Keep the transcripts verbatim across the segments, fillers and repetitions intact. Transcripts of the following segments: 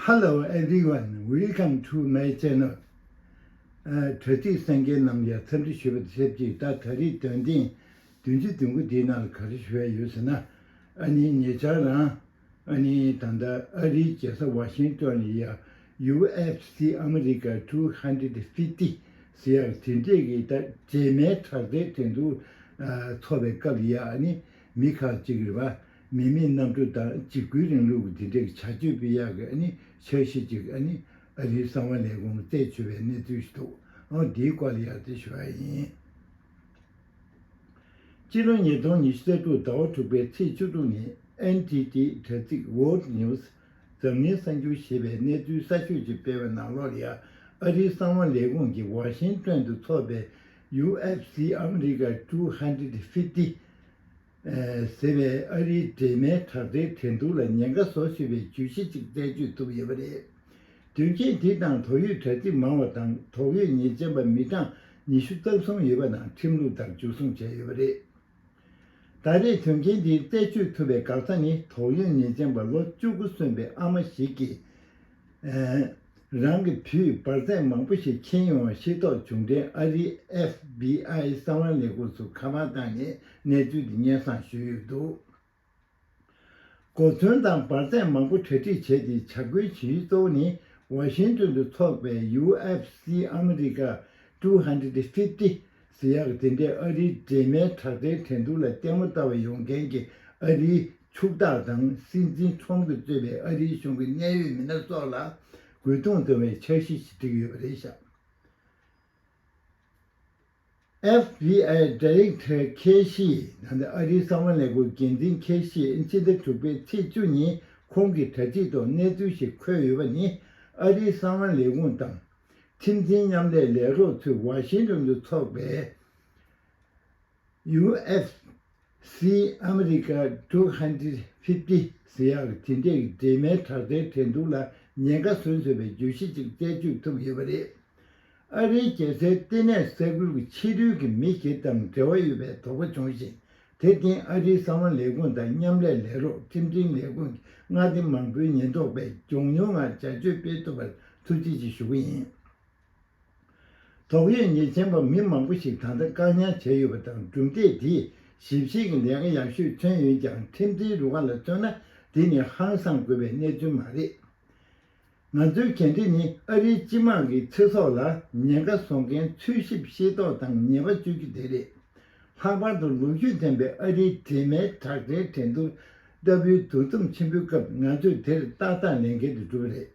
Hello everyone, welcome to my channel. ཨ། དྲ་ཚིགས་གསན་མཁན་རྣམས་ལ་འཚམས་འདྲི་ཞུ་བ་དང་ཆབས་ཅིག་ད་ད་རེས་འདོན་ཐེངས་བདུན་ཅུ་དོན་དགུ་འདིའི་ནང་ལ་ག་རེ་ཞུ་ཡ་ཡོད་ཟེར་ན། ཨ་ནི་ཉེ་ཆར་རང་ཨ་ནི་ད་ལྟ་ཨ་རིའི་རྒྱལ་ས་ཝ་ཤིང་ཏོན་ལ་ཡ་ཡུ་ཨེཕ་སི་ཨ་མི་རི་ཀ་ཊུ་ཧན་ཌེ་ཌི་ཕིབ་ཊི་ཟེར་ཡག་དེ་འདྲས་ཀྱི་ད་འབྲེལ་མའི་དྲག་རྩལ་འགྲན་བསྡུར་ཨ་ཚོགས་པའི་སྐབས་ལ་ཡ་ཨ་ནི་མི་ཁག་ཅིག་རེད་པ། མི་མེད་གནམ་གྲུ་དང་འཇིགས་སྐུལ་རིང་ལུགས་ཀྱི་དེ་འདྲའི་བྱ་སྤྱོད་སྤེལ་ཡག་གི་ཨ་ནི་འཆར་གཞི་ཅིག་ཨ་ནི་ཨ་རིའི་གསང་བ་ལས་ཁུངས་རྩད་ཆོད་པའི་གནས་ཚུལ་ཞིག་འདུག་ཨ། འདིའི་སྐོར་ལ་ཡག་དེ་ཞུ་བ་ཡིན། སྤྱི་ལོ་ཉིས་སྟོང་ཉི་ཤུ་རྩ་དྲུག་ཟླ་བ་དྲུག་པའི་ཚེས་བཅུ་དྲུག་ཉིན་ཨེན་ཊི་ཊི་དྲ་ཚིགས་World News འཛམ་གླིང་གསར་འགྱུར་ཞེས་པའི་གནས་ཚུལ་གསར་ཤོས་ཅིག་སྤེལ་བའི་ནང་ལོགས་ལ་ཡ་ཨ་རིའི་གསང་བ་ལས་ཁུངས་ཀྱིས་ཝ་ཤིང་ཏོན་དུ་འཚོགས་པའི་ཡུ་ཨེཕ་སི་ཨ་མི་རི་ཀ་ཊུ་ཧན་ཌེ་ཌི་ཕིབ་ཊི་ཟེར་བའི་ཨ་རིའི་འབྲེལ་མའི་དྲག་རྩལ་འགྲན་བསྡུར་ལ་ཉེན་ཁ་བཟོ་སྲིད་པའི་བརྗོད་གཞི་ཅིག་རྩད་གཅོད་ཐུབ་ཡོད་པ་རེད། དོན་རྐྱེན་འདི་དང་དོགས་ཡོད་དྲ་ཚིགས་མང་བ་དང་དོགས་ཡོད་ཉེས་ཅན་པ་མི་གྲངས་ཉི་ཤུ་རྩ་གསུམ་ཡོད་པ་དང་ཁྲིམས་ལུགས་ལྟར་འཇུ་བཟུང་བྱས་ཡོད་པ་རེད། ད་རེས་དོན་རྐྱེན་འདི་རྩད་གཅོད་ཐུབ་པའི་འགག་རྩ་ནི་དོགས་ཡོད་ཉེས་ཅན་པ་ལོ་བཅུ་དགུ་སོན་པའི་ཨ་མ་ཞིག་གིས། ཨ། རང་གི་བུས་འབར་རྫས་མང་པོ་ཞིག་འཁྱེར་ཡོང་བ་ཤེས་རྟོགས་བྱུང་དྲན་ཨ་རིའི་ཨེཕ་བི་ཨའི་གསང་བ་ལས་ཁུངས་སུ་ཁ་པར་བཏང་ནས་གནས་ཚུལ་འདི་སྙན་སེང་ཞུས་ཡོད་འདུག་གོ་མཚོན་དང་འབར་རྫས་མང་པོ་གྲ་སྒྲིག་བྱས་ཏེ་ཇ་རྒོལ་བྱེད་ཡུལ་གཙོ་བོ་ནི་ཝ་ཤིང་ཏོན་དུ་འཚོགས་པའི་ཡུ་ཨེཕ་སི་ཨ་མི་རི་ཀ་ཊུ་ཧན་ཌེ་ཌི་ཕིབ་ཊི་ཟེར་ཡག་དེ་འདྲའི་ཨ་རིའི་འབྲེལ་མའི་དྲག་རྩལ་འགྲན་བསྡུར་ལ་ལྟད་མོ་ལྟ་བར་ཡོང་མཁན་གྱི་ཨ་རིའི་ཕྱུག་བདག་དང་སྲིད་འཛིན་ཁྲོམ་གྱིས་གཙོས་པའི་ཨ་རིའི་གཞུང་གི་གནད་ཡོད་མི་སྣ་སོགས་ལ་རྒོལ་རྡུང་གཏོང་བའི་འཆར་གཞི་ཞིག་བསྒྲིགས་ཡོད་པ་རེད་ཤག་ཨེཕ་བི་ཨའི་ཌི་རེག་ཊར་ཁེ་ཤི། ད་ལྟ་ཨ་རིའི་གསང་བ་ལས་ཁུངས་འགན་འཛིན་ཁེ་ཤིས་ཕྱི་ཟླ་དྲུག་པའི་ཚེས་བཅུ་ཉིན་ཁོང་གི་དྲ་ཚིགས་ཐོག་གནས་ཚུལ་ཞིག་འཁོད་ཡོད་པ་ནི། ཨ་རིའི་གསང་བ་ལས་ཁུངས་དང་ཁྲིམས་འཛིན་མཉམ་ལས་ལས་རོགས་ཚོས་ཝ་ཤིང་ཏོན་དུ་འཚོགས་པའི་ཡུ་ཨེཕ་སི་ཨ་མི་རི་ཀ་ཊུ་ཧན་ཌེ་ཌི་ཕིབ་ཊི་ཟེར་ཡག་དེ་འདྲའི་འབྲེལ་མའི་དྲག་རྩལ་འགྲན་བསྡུར་ལ་ཉེན་ཁ་བཟོས་བཟོས་པའི་བརྗོད་གཞི་ཅིག་རྩད་གཅོད་ཐུབ་ཡོད་པ་རེད། ཨ་རིའི་རྒྱལ་སའི་ལྟེ་གནས་ས་ཁུལ་གྱི་ཕྱི་རོལ་གྱི་མི་ཞིག་དང་འབྲེལ་བ་ཡོད་པའི་དོགས་པ་བྱུང་ཞིང་། དེར་བརྟེན་ཨ་རིའི་གསང་བ་ལས་ཁུངས་དང་མཉམ་ལས་ལས་རོགས་ཁྲིམས་འཛིན་ལས་ཁུངས་ཀྱི་མངའ་སྡེ་མང་པོའི་ཉེན་རྟོག་པས་མགྱོགས་མྱུར་ངང་བྱ་སྤྱོད་སྤེལ་ཐུབ་པར་ཐུགས་རྗེ་ཆེ་ཞུ་གི་ཡིན། དོགས་ཡོད་ཉེས་ཅན་པ་མི་མང་པོ་ཞིག་ད་ལྟ་བཀག་ཉར་བྱས་ཡོད་པ་དང་། གྲུབ་འབྲས་དེས་ཞིབ་བཤེར་གྱི་ལས་ཀ་ཡག་ཤོས་ཐོན་ཡོད་ཀྱང་། ཁྲིམས་འཛིན་རུ་ཁག་ལ་མཚོན་ན་དེ་ནི་ཧང་སངས་དགོས་པའི་གནས་ཚུལ་མ་རེད། ང་ཚོའི་འགན་འཁྲི་ནི་ཨ་རིའི་སྤྱི་དམངས་ཀྱི་ཚེ་སྲོག་ལ་ཉེན་ཁ་བཟོ་མཁན་འཚོལ་ཞིབ་ཤེས་རྟོགས་དང་ཉེས་པ་བཅོལ་རྒྱུ་དེ་རེད། ལྷག་པར་དུ་ལོ་རྒྱུས་ལྡན་པའི་ཨ་རིའི་འབྲེལ་མའི་དྲག་རྩལ་འགྲན་བསྡུར་ལྟ་བུའི་འདུ་འཛོམས་ཆེན་པོའི་སྐབས་ང་ཚོས་དེར་ཏག་ཏག་ལས་འགན་དེ་སྒྲུབ་པ་རེད།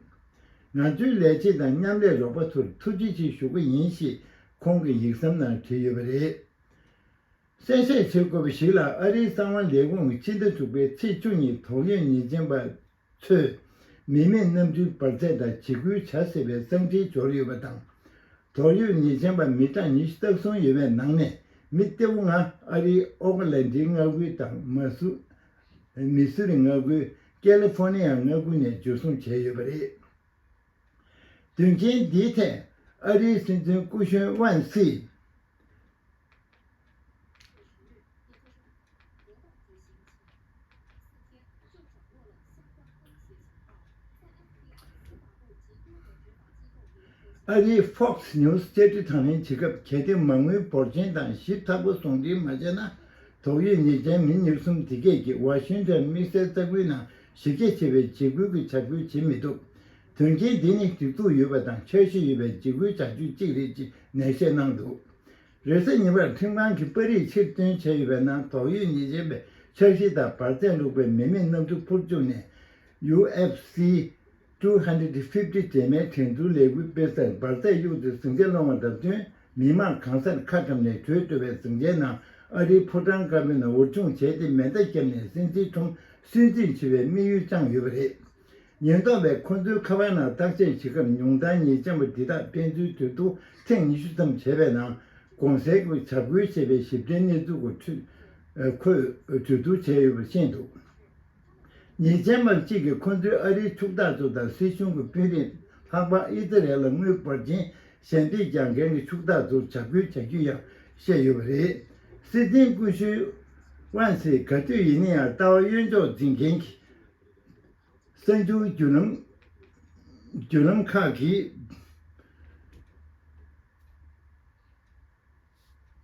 ང་ཚོའི་ལས་བྱེད་དང་མཉམ་ལས་རོགས་པ་ཚོར་ཐུགས་རྗེ་ཆེ་ཞུ་གི་ཡིན་ཞེས་ཁོང་གིས་ཡིག་ཟམ་ནང་བྲིས་ཡོད་པ་རེད། གསལ་བཤད་བྱེད་དགོས་པ་ཞིག་ལ། ཨ་རིའི་གསང་བ་ལས་ཁུངས་ཀྱིས་ཕྱི་ཟླ་དྲུག་པའི་ཚེས་བཅུ་ཉིན་དོགས་ཡོད་ཉེས་ཅན་པ་ཚོས་མི་མེད་གནམ་གྲུའི་འབར་རྫས་དང་འཇིགས་སྐུལ་བྱ་སྲིད་པའི་གསང་འཕྲིན་འབྱོར་ཡོད་པ་དང་། དོགས་ཡོད་ཉེས་ཅན་པ་མི་གྲངས་ཉི་ཤུ་རྩ་གསུམ་ཡོད་པའི་ནང་ནས་མི་གཏེ་པོ་ལྔ་ཨ་རིའི་ཨོ་ཀ་ལན་ཌིའི་མངའ་ཁུལ་དང་མ་སུ། མི་སུ་རི་མངའ་ཁུལ། ཀེ་ལི་ཧྥོ་ནི་ཡ་མངའ་ཁུལ་ནས་འཇུ་བཟུང་བྱས་ཡོད་པ་རེད། དོན་རྐྱེན་འདིའི་ཐད་ཨ་རིའི་སྲིད་འཛིན་སྐུ་གཞོན་ཝན་སི། ཨ་རིའི་Fox News་བཅར་འདྲི་དང་ལེན་བྱེད་སྐབས། གལ་ཏེ་མ་དངུལ་འབོར་ཆེན་དང་ཞིབ་ཚགས་པོ་ཟུང་འབྲེལ་མ་བྱས་ན། དོགས་ཡོད་ཉེས་ཅན་མི་ཉེར་གསུམ་དེ་གས་ཀྱིས་ཝ་ཤིང་ཏོན་དམིགས་བསལ་ས་ཁུལ་ནང་གཞི་རྒྱ་ཆེ་བའི་འཇིགས་སྐུལ་གྱི་བྱ་སྤྱོད་བྱེད་མི་ཐུབ། དོན་རྐྱེན་འདི་ནི་སྒྲིག་འཛུགས་ཡོད་པ་དང་འཆར་གཞི་ཡོད་པའི་འཇིགས་སྐུལ་བྱ་སྤྱོད་ཅིག་རེད་ཅེས་ནན་བཤད་གནང་འདུག་རེས་གཟའ་ཉི་མར་ཁྲིམས་ཁང་གིས་པར་རིས་ཕྱིར་བཏོན་བྱས་ཡོད་པའི་ནང་། དོགས་ཡོད་ཉེས་ཅན་པའི་འཆར་གཞི་དང་འབར་རྫས་བླུགས་པའི་མི་མེད་གནམ་གྲུ་འཕུར་བཅུག་ནས། ཡུ་ཨེཕ་སི་ཊུ་ཧན་ཌེ་ཌི་ཕིབ་ཊི་འབྲེལ་མའི་འགྲན་བསྡུར་ལས་འགུལ་སྤེལ་སར་འབར་རྫས་གཡུགས་ཏེ་ཟིང་ཆ་སློང་བ་དང་བསྟུན། མི་མང་གང་སར་ཁ་བཀྲམ་ནས་བྲོས་འགྲོ་བའི་ཟིང་ཆའི་ནང་། ཨ་རིའི་ཕོ་བྲང་དཀར་པོའི་ནང་འུར་ཆུང་བྱས་ཏེ་མེ་མདའ་བརྒྱབ་ནས་སྲིད་འཛིན་ཁྲོམ་སུན་འབྱིན་བྱེད་པའི་དམིགས་ཡུལ་བཅངས་ཡོད་པ་རེད། ཉེན་རྟོག་པས་ཁོ་ཚོའི་ཁ་པར་ནང་བརྟག་དཔྱད་བྱེད་སྐབས། ཉུང་མཐར་ཉེས་ཅན་པ་འདི་དག་ཕན་ཚུན་གྲོས་བསྡུར་ཐེངས་ཉི་ཤུ་ཙམ་བྱས་པའི་ནང་། གོང་གསལ་གྱི་བྱ་སྒོའི་བྱས་པའི་ཞིབ་ཕྲའི་གནས་ཚུལ་སྐོར་འཁོད་གྲོས་བསྡུར་བྱས་ཡོད་པར་ཤེས་འདུག་ཉེས་ཅན་པ་གཅིག་གིས་ཁོ་ཚོས་ཨ་རིའི་ཕྱུག་བདག་ཚོ་དང་སྲིད་གཞུང་གི་དཔོན་རིགས། ལྷག་པར་ཨི་ཛི་རལ་ལ་དངུལ་འབོར་ཆེན་ཞལ་འདེབས་རྒྱག་མཁན་གྱི་ཕྱུག་བདག་ཚོར་བྱ་སྐུལ་བྱ་རྒྱུ་ཡང་བཤད་ཡོད་པ་རེད། སྲིད་འཛིན་སྐུ་ཞབས་ཝན་སིས་ག་དུས་ཡིན་ན་ཡང་ལྟ་བ་གཡོ་འཇོག་འཛིན་མཁན་གྱི་གསར་འགྱུར་བརྒྱུད་ལམ་ བརྒྱུད་ལམ་ཁག་གིས།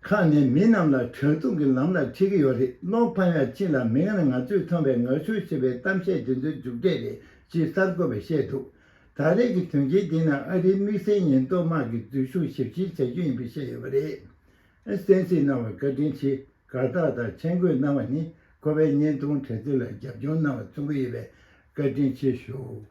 ཁག་ནས་མི་རྣམས་ལ་དྲག་རྩུབ་ཀྱི་ལམ་ལ་ཁྲིད་ཀྱི་ཡོད་རེད། བློ་ཕམ་ཡག་ཅིག་ལ་མི་སྒེར་ང་ཚོས་མཐོང་བའི་ངར་ཤུགས་ཆེ་བའི་གཏམ་བཤད་དེ་ཚོའི་མཇུག་འབྲས་རེད་ཅེས་གསར་འགོད་པས་བཤད་འདུག་ད་རེས་ཀྱི་དོན་རྐྱེན་འདི་ནང་ཨ་རིའི་དམིགས་བསལ་ཉེན་རྟོག་དམག་གི་འཛུལ་ཞུགས་ཞིབ་བཤེར་བྱ་རྒྱུ་ཡིན་པའི་བཤད་ཡོད་པ་རེད། གསན་གཟིགས་གནང་བར་བཀའ་དྲིན་ཆེ། དགའ་རྟགས་དང་མཆན་འགོད་གནང་བ་ནི་ཁོ་པའི་བརྙན་ཐུང་དྲ་ཚིགས་ལ་རྒྱབ་སྐྱོར་གནང་བ་མཚོན་གྱི་ཡོད་པས་བཀའ་དྲིན་ཆེ་ཞུ།